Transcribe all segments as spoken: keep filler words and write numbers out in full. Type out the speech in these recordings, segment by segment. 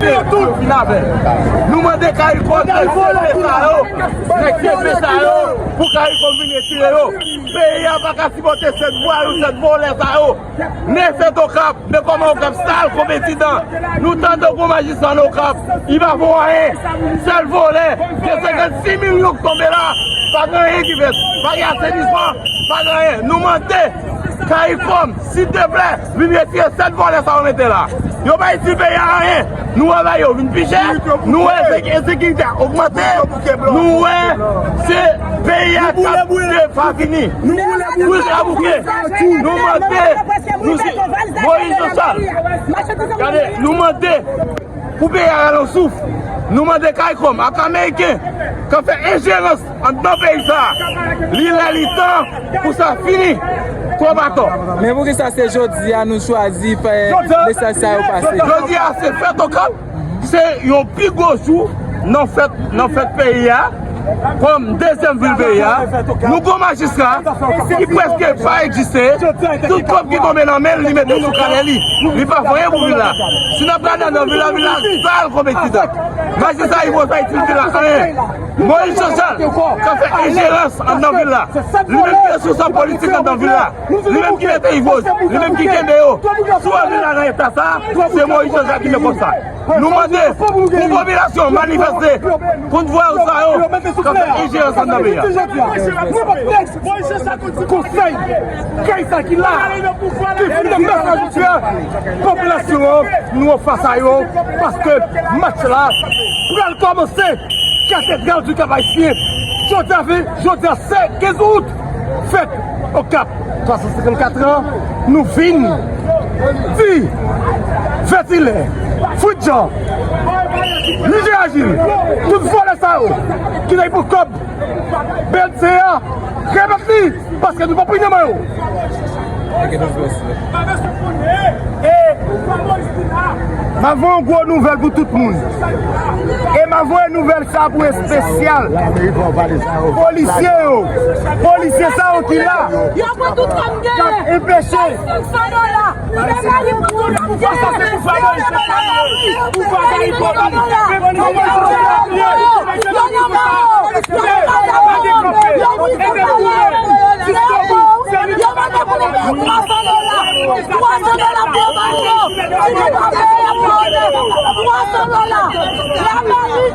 Yo tout vin avè l. Nou mande CARICOM, nèg C P sa yo, nèg C P sa yo, pou CARICOM vin retire yo. Peyi a pa ka sipòte sèt vwayou, sèt vòlè sa yo. Men fèt Okap, men kòman Okap sal konbetidan. Nou tande gwo majistra nan Okap, li pa fè anyen. Sèl vòlè, gen senkannsis milyon k tonbe la, pa gen anyen ki fèt, pa gen asenisman, pa gen anyen. Nou mande CARICOM, silteplè, vin retire sèt vòlè sa yo mete la. Yo pa itil peyi a anyen. Nou wè bagay yo vin pi chè. Nou wè ensekirite a ogmante. Nou wè se peyi a k ap defini. Bouke a bouke. Nou mande, nou si, Moyiz Jean Charles. Gade, nou mande pou peyi a rale yon souf. Nou mande CARICOM ak Ameriken k ap fè enjerans anndan peyi sa a. Li lè li tan pou sa fini. Twòp atò. Men poukisa se jodi a nou chwazi fè mesaj sa yo pase? Jodi a se fèt Okap. Se yon pi gwo jou nan fèt, nan fèt peyi a. Kòm dezyèm vil peyi a, nou gon majistra ki prèske pa egziste. Tout kòb ki tonbe nan men l, li mete sou kalè li. Li pa fè anyen pou vil la. Si n ap gade anndan vil la, vil la sal konbetidan. Majistra Ivo pa itil vil la anyen. Moyiz Jean Charles k ap fè enjerans anndan vil la. Li menm ki responsab politik anndan vil la. Li menm ki mete Ivo, li menm ki kenbe yo. Si w wè vil la nan eta sa, se Moyiz Jean Charles ki fè kòb sa. Nou mande pou popilasyon manifeste kont vwayou sa yo k ap fè enjerans anndan peyi a. Konsèy, kay sa ki la, ki vin nan mès la jodi a, popilasyon an, nou anfas a yo, paske match la pral kòmanse. Katedral di Kap Ayisyen. Jodi a, jodi a se kenz out, fèt Okap, twa san senkannkat an, nou vin di Vètilè, Fritjan, Miche Ajil, tout vòlè sa yo ki nan ipokòb B N C a, remèt li, paske nou pa pran nan men yo. M ap voye yon gwo nouvèl pou tout moun. E m ap voye nouvèl sa pou espesyal polisye yo. Polisye sa yo ki la, yo pran tout kòb k ap genyen, enpeche. Senk san dola. Pou sa se pou fè Moyiz Jean Charles. Pou bagay pou Moyiz Jean Charles. Yo mande pou nou peye twa san dola. Twa san dola pou yo ban nou yo. Si nou pa peye, y ap mande twa san dola. Lameri,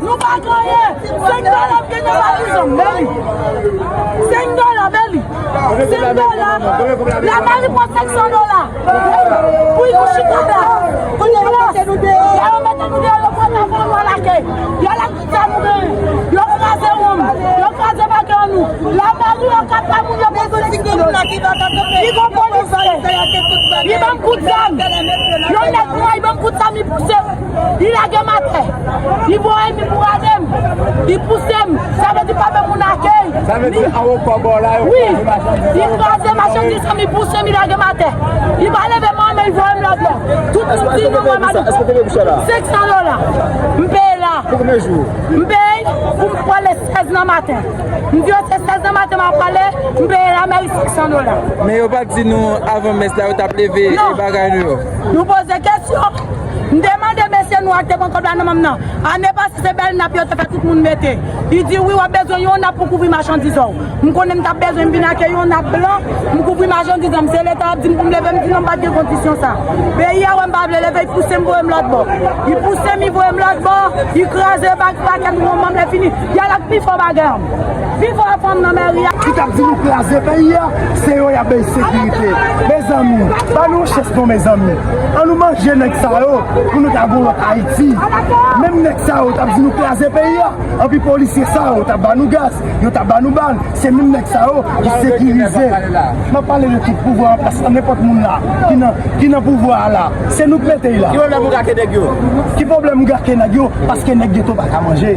nou pa gen anyen. Senk dola m gen nan valiz mwen, men li. Senk dola, men li. Senk dola. Lameri pran senk san dola. Pou y chita la. Pou y plas. Lè yo mete nou deyò, yo pran nan fon nou al lakay. Y al ak tout sa nou genyen. Yo kraze wonm. Yo kraze bagay an nou. Lameri yo ka pa moun yo pran senk san dola. Li gon polisye. Li ban m kout zam. Yon nèg nwa, li ban m kout zam, li pouse m. Li lage m atè. Li voye m, li bourade m. Li pouse m. Sa vle di pa ban moun akèy. Sa vle di anwo kòb la, yo kraze machandiz. Wi. Li kraze machandiz, li pouse m, li lage m atè. Li pa leve m anmè, li voye m lòt bò. Tout moun di nou wè madanm. Èske w te peye pou chè la? Senk san dola. M peye la. Pou konbyen jou? M peye pou m prale sèz nan maten. M di yo se sèz nan maten m ap prale, m peye lameri senk san dola. Men yo pa t di nou avan mès la yo t ap leve e bagay nou yo? Nou poze kesyon. M te mande mesye nwa k te pran kòb la nan men m nan. Ane pase se bèl nap yo te fè tout moun mete. Li di wi, w ap bezwen yon nap pou kouvri machandiz ou. M konnen m t ap bezwen, m vin akeyi yon nap blan, m kouvri machandiz an. Se leta ap di m pou m leve, m di non, m pa t gen kondisyon sa. Peyi a wè m pa vle leve, li pouse m voye m lòt bò. Li pouse m, li voye m lòt bò, li kraze bak pakèt wonm an, lè fini. Y al ak pi fò bagay an. Pi fò fanm nan mèri a. Ki t ap di nou kraze peyi a, se yo y ap bay sekirite. Mezanmi, ba nou yon chans non, mezanmi. An nou manje nèg sa yo pou nou ta gon lòt Ayiti. Menm nèg sa yo t ap di nou kraze peyi a. Anpi polisye sa yo t ap ba nou gaz, yo t ap ba nou bal. Se menm nèg sa yo ki sekirize. M ap pale de tout pouvwa an plas la, nenpòt moun la ki nan, ki nan pouvwa a la. Se nou k mete y la. Ki pwoblèm ou gake nèg yo? Ki pwoblèm m gake nèg yo? Paske nèg geto pa ka manje.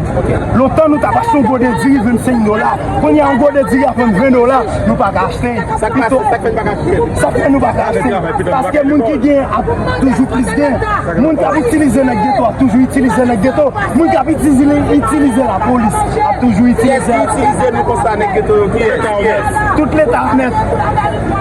Lontan nou t ap achte yon gode diri vennsenk dola. Kounye a yon gode diri ap vann ven dola, nou pa ka achte. Sa k pase? Sa k fè n pa ka achte? Sa k fè nou pa ka achte? Paske moun ki gen ap toujou plis gen. Moun k ap itilize nèg geto ap toujou itilize nèg geto. Moun k ap itilize, itilize lapolis ap toujou itilize. Kiyès ki itilize nou konsa, nèg geto yo? Kiyès? Tout leta ap mèt.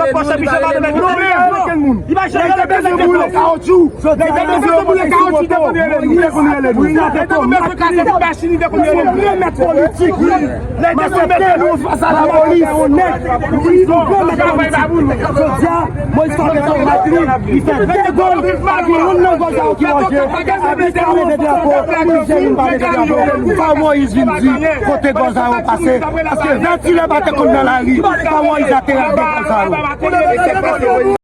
lòt bò Sen Michel pa te mèt. Non, men, ankenn moun. Li pa janm rele Sen Michel. Nèg yo te boule kawotchou. Nèg yo te boule kawotchou, te konn rele nou. Li te konn rele nou. Nèg yo te boule kase machin, li te konn rele nou. Yon vrè mèt politik. Nèg yo te konn mete nou fas a lapolis. Yon nèg ki yon vrè mèt politik. Jodi a, Moïse Fabien Matri, li fè de gòl, pa gen youn nan gòl sa yo ki wòje. Abit la leve drapo, plizyè moun pa leve drapo. Fò Moïse vin di kote gòl sa yo pase, paske vètilè pa te konn nan lari, fò Moïse ateri ak de gòl sa yo.